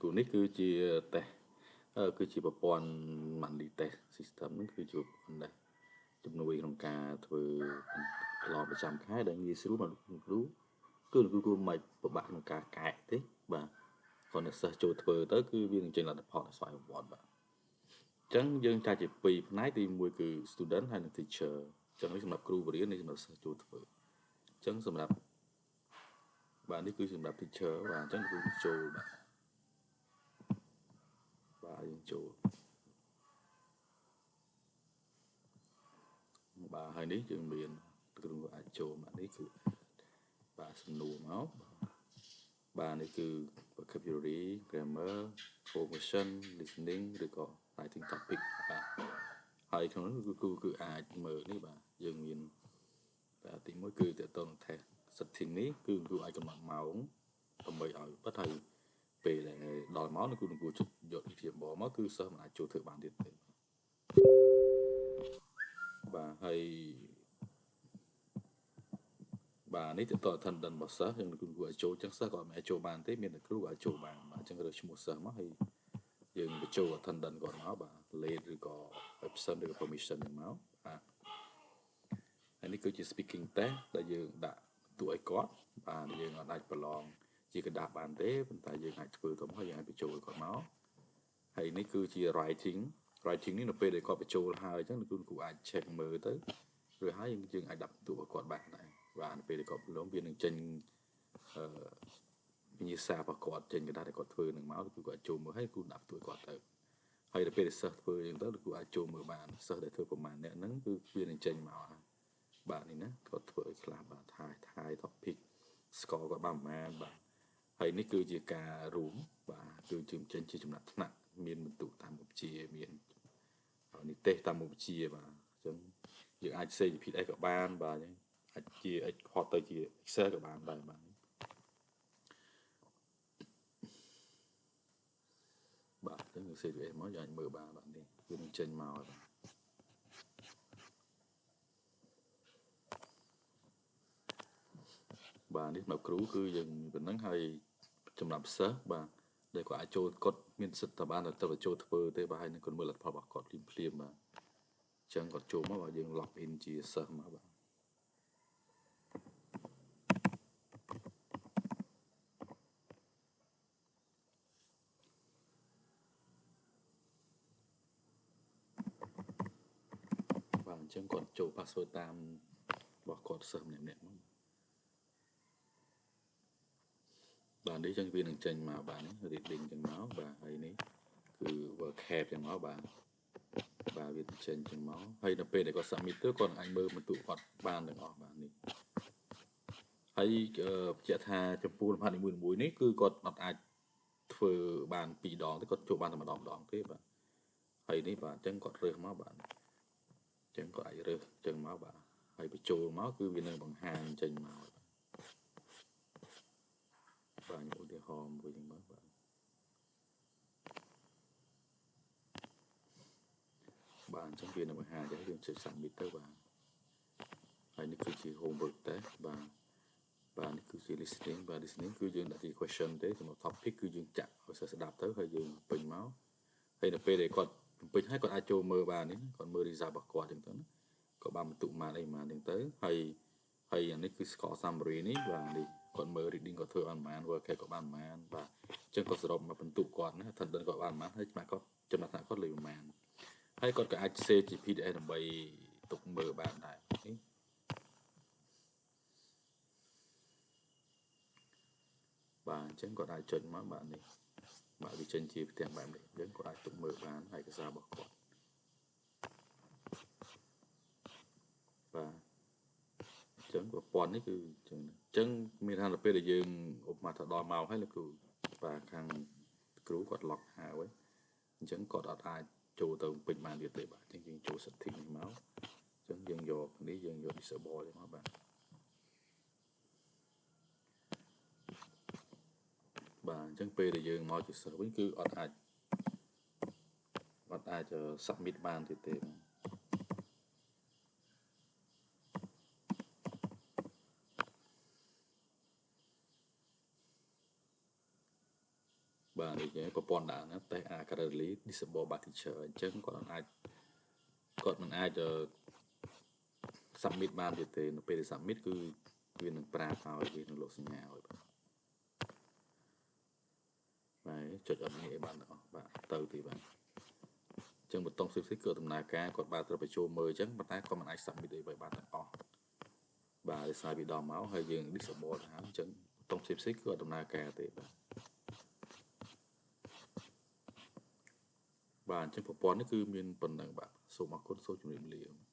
គ្រូនេះគឺជាតេស្តគឺជាប្រព័ន្ធ monthly test system ហ្នឹងគឺជាប្រព័ន្ធដែលជំនួយក្នុងការធ្វើប្រឡងប្រចាំខែដែលងាយស្រួលមកគ្រូគឺគ្រូគួរមិនពិបាកក្នុងការកែទេបាទគ្រាន់តែសិស្សចូលធ្វើទៅគឺវានឹងចេញលទ្ធផលស្វ័យប្រវត្តិបាទអញ្ចឹងយើងចែកជាពីរផ្នែកទី1គឺ student ហើយនិង teacher អញ្ចឹងនេះសម្រាប់គ្រូបរិញ្ញានេះសម្រាប់សិស្សចូលធ្វើអញ្ចឹងសម្រាប់បាទនេះគឺសម្រាប់ teacher បាទអញ្ចឹងគ្រូចូលបាទបាទយើងចូលបាទហើយនេះយើងមានគ្រូអាចចូលបាទនេះគឺបាទសំណួរមកបាទនេះគឺ vocabulary grammar formation listening ឬក៏ writing topic បាទហើយក្នុងនោះគឺគឺអាចមើលនេះបាទយើងមានបាទទី1គឺតទៅនឹង test setting នេះគឺគ្រូអាចកំណត់ម៉ោងដើម្បីឲ្យបិទហើយពេលដែលដល់ម៉ោងគឺគ្រូចុចយកវិធីបមកគឺសិស្សមិនអាចចូលធ្វើបានទៀតទេបាទហើយបាទនេះទៅ attendance របស់សិស្សយើងគ្រូអាចចូលចឹងសិស្សក៏មិនអាចចូលបានទេមានតែគ្រូអាចចូលបានបាទអញ្ចឹងរើសឈ្មោះសិស្សមកហើយយើងបញ្ចូល attendance គាត់មកបាទ late ឬក៏ absent ឬក៏ permission ហ្នឹងមកបាទហើយនេះគឺជា speaking test ដែលយើងដាក់តួឲ្យគាត់បាទយើងអាចប្រឡងជាក្រដាសបានទេប៉ុន្តែយើងអាចធ្វើទៅមកយើងអាចបញ្ចូលឲ្យគាត់មកហើយនេះគឺជា writing writing នេះនៅពេលដែលគាត់បញ្ចូលហើយអញ្ចឹងគ្រូអាច check មើលទៅឬហើយយើងអាចដាក់តួឲ្យគាត់បានដែរបាទនៅពេលដែលគាត់ប្រឡងវានឹងចេញអឺវិញ្ញាសារបស់គាត់ចេញក្រដាសដែលគាត់ធ្វើនឹងមកគឺគាត់ចូលមើលហើយគ្រូដាក់តួឲ្យគាត់ទៅហើយដល់ពេលដែលសិស្សធ្វើអញ្ចឹងទៅគ្រូអាចចូលមើលបានសិស្សដែលធ្វើប្រមាណអ្នកហ្នឹងគឺវានឹងចេញមកហើយបាទនេះណាគាត់ធ្វើឲ្យខ្លះបាទថាយថាយ topic score គាត់បានប្រមាណបាទហើយនេះគឺជាការរួមបាទគឺជាចេញជាចំណាត់ថ្នាក់មានបន្ទុកតាមមុខវិជ្ជាមាននិទេសតាមមុខវិជ្ជាបាទអញ្ចឹងយើងអាច save ជា PDF ក៏បានបាទអញ្ចឹងអាចជា export ទៅជា Excel ក៏បានដែរបាទបាទអញ្ចឹងយើង save PDF មកយើងអាចមើលបានបាទនេះវានឹងចេញមកហើយបាទបាទនេះសម្រាប់គ្រូគឺយើងប៉ុណ្ណឹងហើយសម្រាប់សិស្សបាទដែលគាត់អាចចូលគាត់មានសិទ្ធិតបានទៅចូលធ្វើទេបាទហើយនឹងគាត់មើលលទ្ធផលរបស់គាត់ភ្លាមភ្លាមបាទអញ្ចឹងគាត់ចូលមកបាទយើង log in ជាសិស្សមកបាទបាទអញ្ចឹងគាត់ចូល password តាមរបស់គាត់សិស្សម្នាក់ៗមកបាទនេះចឹងវានឹងចេញមកបាទនេះ reading ចឹងមកបាទហើយនេះគឺ vocab ចឹងមកបាទបាទវាចេញចឹងមកហើយដល់ពេលដែលគាត់ submit ទៅគាត់អាចមើលបន្ទុកគាត់បានទាំងអស់បាទនេះហើយបញ្ជាក់ថាចំពោះលំហាត់នីមួយៗនេះគឺគាត់អត់អាចធ្វើបានពីរដងទេគាត់ចូលបានតែម្ដងម្ដងទេបាទហើយនេះបាទអញ្ចឹងគាត់រើសមកបាទអញ្ចឹងគាត់អាចរើសអញ្ចឹងមកបាទហើយបញ្ចូលមកគឺវានឹងបង្ហាញចេញមកបាទខ្ញុំឧទាហរណ៍មួយចឹងមកបាទបាទអញ្ចឹងវានឹងបង្ហាញចឹងយើងចុច submit ទៅបាទហើយនេះគឺជា homework test បាទបាទនេះគឺជា listening បាទ listening គឺយើងដាក់ជា question ទេសម្រាប់ topic គឺយើងចាក់ឲ្យសិស្សស្ដាប់ទៅហើយយើងពេញមកហើយនៅពេលដែលគាត់ពេញហើយគាត់អាចចូលមើលបាននេះគាត់មើល result របស់គាត់ចឹងទៅណាគាត់បានបន្ទុកប៉ុន្មានអីប៉ុន្មានចឹងទៅហើយហើយអានេះគឺ score summary នេះបាទនេះគាត់មើល reading គាត់ធ្វើបានប៉ុន្មាន work គាត់បានប៉ុន្មានបាទអញ្ចឹងគាត់សរុបមកបន្ទុកគាត់ណា attendance គាត់បានប៉ុន្មានហើយចំណាក់គាត់ចំណាត់ថ្នាក់គាត់លេខប៉ុន្មានហើយគាត់ក៏អាច save ជា PDF ដើម្បីទុកមើលបានដែរនេះបាទអញ្ចឹងគាត់អាចចុចមកបាទនេះបាទវាចេញជាផ្ទាំងបែបនេះអញ្ចឹងគាត់អាចទុកមើលបានឯកសាររបស់គាត់បាទអញ្ចឹងប្រព័ន្ធនេះគឺអញ្ចឹងអញ្ចឹងមានថាដល់ពេលដែលយើងឧបមាថាដល់ម៉ោងហើយលោកគ្រូបាទខាងគ្រូគាត់ lock ហើយអញ្ចឹងគាត់អត់អាចចូលទៅពេញបានទៀតទេបាទអញ្ចឹងយើងចូល setting នេះមកអញ្ចឹងយើងយកនេះយើងយក disable នេះមកបាទបាទអញ្ចឹងពេលដែលយើងមកជាសិស្សវិញគឺអត់អាច submit បានទៀតទេបាទ បាទនេះប្រព័ន្ធដាក់ណា test are currently disable by teacher អញ្ចឹងគាត់មិនអាច submit បានទៀតទេនៅពេលដែល submit គឺវានឹងប្រាប់ឲ្យវានឹងលោកសញ្ញាឲ្យបាទបាទចុចអត់មានអីបានទាំងអស់បាទទៅទីបាទអញ្ចឹងប៊ូតុងផ្សេងៗគឺដំណើរការគាត់បាទត្រូវបញ្ចូលមើលអញ្ចឹងប៉ុន្តែគាត់មិនអាច submit អីបានទាំងអស់បាទដោយសារវាដល់មកហើយយើង disable ទៅហើយអញ្ចឹងប៊ូតុងផ្សេងៗគឺអត់ដំណើរការទេបាទបាទអញ្ចឹងប្រព័ន្ធនេះគឺមានប៉ុណ្ណឹងបាទសូមអរគុណសូមជម្រាបលា។